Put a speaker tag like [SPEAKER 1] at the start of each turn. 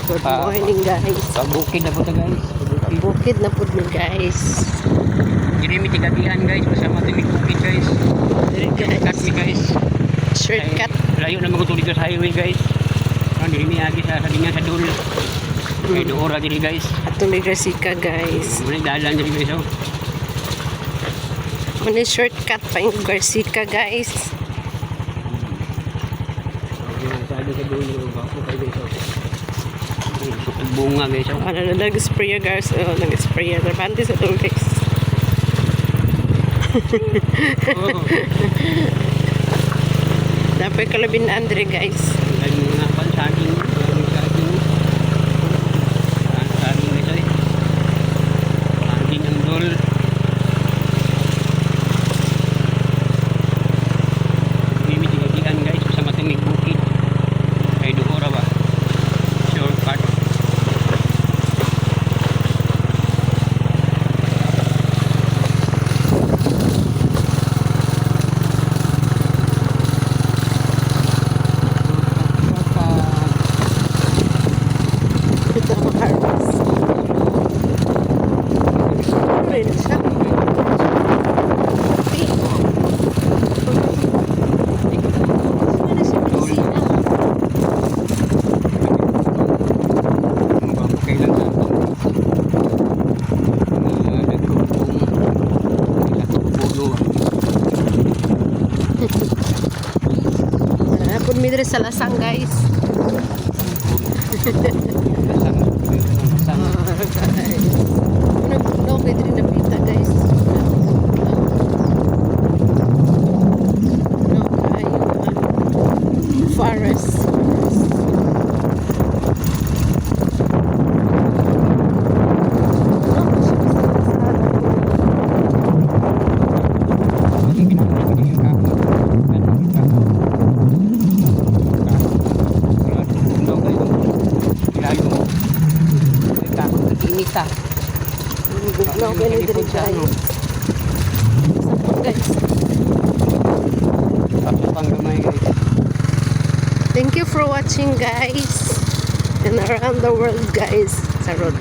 [SPEAKER 1] Good morning, guys.
[SPEAKER 2] Pabukid na po ta, guys. Pabukid.
[SPEAKER 1] Bukid na pud mi, guys.
[SPEAKER 2] Diri mi tigagian, guys, basta mo bukid, guys.
[SPEAKER 1] Diri,
[SPEAKER 2] Shortcut
[SPEAKER 1] guys.
[SPEAKER 2] mi, guys.
[SPEAKER 1] Shortcut.
[SPEAKER 2] Ay, layo na magutulid sa highway, guys. Ano, diri mi agi sa salingan sa dul. Kay duora diri, guys.
[SPEAKER 1] Atong mi Garcia, guys.
[SPEAKER 2] Muna dalan diri, guys, oh.
[SPEAKER 1] Muna shortcut pa yung Garcia, guys.
[SPEAKER 2] Ayun, sabi sa dulo, bako kayo, guys, oh. Ayun, sukog bunga, guys, oh.
[SPEAKER 1] Ano na nag-spray, guys. Oh, nag-spray. Trabante sa to, guys.
[SPEAKER 2] Oh,
[SPEAKER 1] Napay kalabin na Andre, guys.
[SPEAKER 2] ang dami mga pan saging, maraming saging. Ah, saging, guys, eh. Saging ang dul. Hindi mi tigagian, guys, sa matumig bukid. Kay duora ba? Shortcut. Shortcut.
[SPEAKER 1] Ito ang harvest. Ano rin siya? Puti. Ano na siya, medisina?
[SPEAKER 2] Ang bago kailan sa ito. Mga nagkupong puno.
[SPEAKER 1] Napun mi diri sa lasang, guys.
[SPEAKER 2] Lasang, lasang.
[SPEAKER 1] Ah, guys. Ano no kay diri napita, guys. No, kayo ang forest. No, siya basta
[SPEAKER 2] Kasi kinakain yung kahoy. Ganun yung kahoy. Wala din puno kayo. Ilayo mo. May kahoy nag-init ah.
[SPEAKER 1] No, kay diri,
[SPEAKER 2] Likod sa ano.
[SPEAKER 1] guys. Sapon, guys.
[SPEAKER 2] Tapos pang gamay, guys.
[SPEAKER 1] Thank you for watching, guys. And around the world, guys. Sarot.